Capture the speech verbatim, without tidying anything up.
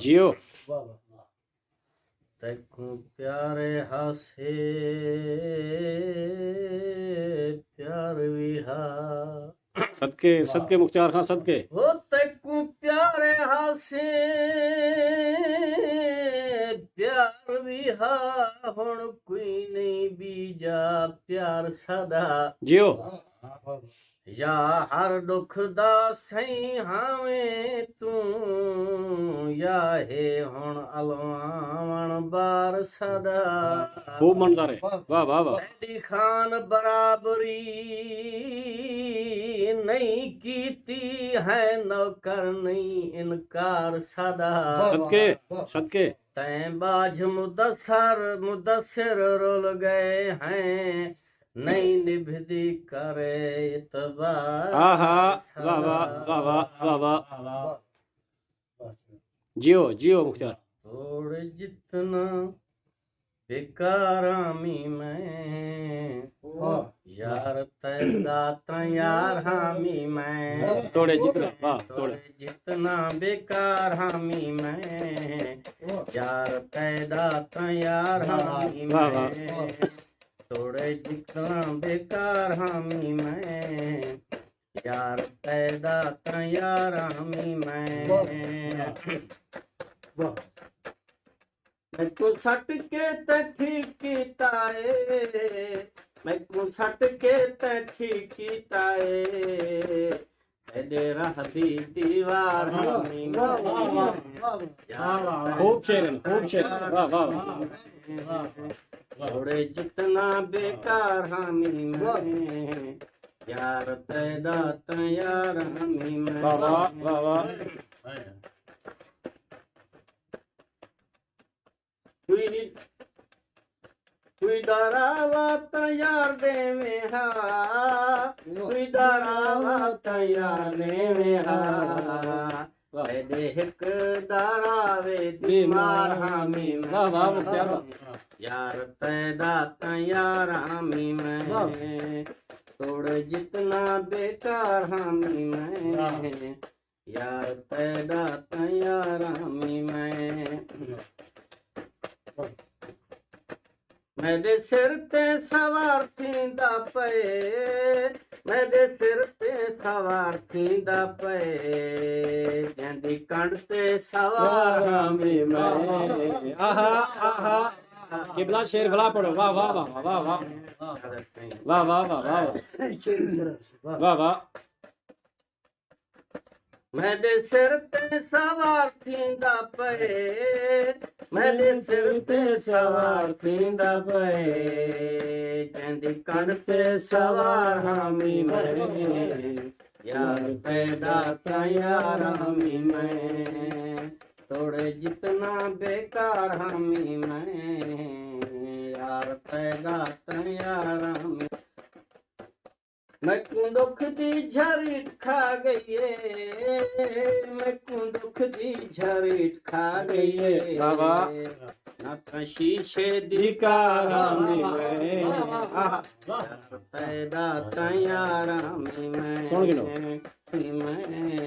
جیو۔ تیکوں پیارے ہاسے پیار وی ہا۔ صدقے، صدقے مختیار خان، صدقے۔ او تیکوں پیارے ہاسے پیار وی ہا، ہݨ کوئی نہیں ٻیجا پیار ساݙا۔ جیو۔ یا ہر ݙکھ دا سئیں ہاویں توں، یا ہے ہݨ الواوݨ بار ساݙا۔ خوب منظر ہے۔ واہ، واہ، واہ۔ تیݙی خان برابری نہیں کیتی، ہے نوکر نہیں انکار ساݙا۔ صدقے، صدقے۔ تیں ٻاجھ مدثر، مدثر رل ڳئے ہیں، نہیں نبھدی کرے اعتبار آہا، ساݙا۔ واہ، واہ، واہ، واہ، واہ، واہ۔ جیو، جیو مختیار۔ توڑ جتنا بیکار ہامی میں، یار تیݙا تاں یار ہامی میں۔ توڑے جتنا، واہ، توڑے۔ جتنا بیکار ہامی میں، یار تیݙا تاں یار ہامی واہ، واہ۔ میں۔ توڑے جتنا بیکار ہامی میں، یار تیݙا تاں یار ہامی میں۔ میکوں سٹ کے تیں ٹھیک کیتا اے، میکوں سٹ کے تیں ٹھیک کیتا اے، تیݙے راہ دی دیوار ہامی میں۔ خوب شعر ہے، خوب شعر ہے۔ واہ، واہ، واہ۔ توڑے جتنا بیکار ہامی میں، یار تیݙا تاں یار ہامی میں۔ واہ، واہ، واہ، واہ۔ کوئی، کوئی ݙراوا تاں یار ݙیویں ہا، کوئی ݙراوا تاں یار ݙیویں ہا۔ تیݙے ہک ݙراوے دی مار ہامی میں۔ واہ، واہ، واہ، کیا بات۔ یار تیݙا تاں یار ہامی میں۔ توڑ جتنا بیکار ہامی میں۔ یار تیݙا تاں یار ہامی میں۔ میݙے سر تے سوار تھیندا پئے، میݙے سر تے سوار تھیندا پئے، جیندی کنڈ تے سوار ہامی میں۔ آہا، آہا۔ قبلہ شعر بھلا پڑھو۔ واہ، واہ، واہ، واہ، واہ۔ واہ، واہ، واہ، واہ۔ واہ، واہ۔ میݙے سر تے سوار تھیندا پئے، میݙے سر تے سوار تھیندا پئے، جیندی کنڈ تے سوار ہامی میں۔ یار تیݙا تاں یار ہامی میں، توڑے جتنا بیکار ہامی میں۔ یار تیݙا تاں یار ہامی۔ میکوں ݙکھ دی جھریٹ کھا ڳئی اے، میکوں ݙکھ دی جھریٹ کھا ڳئی اے۔ واہ، واہ۔ نہ تاں شیشے دی کار ہامی میں۔ آہا۔ تیݙا تاں یار ہامی میں۔ سُݨ گھنو۔ میں۔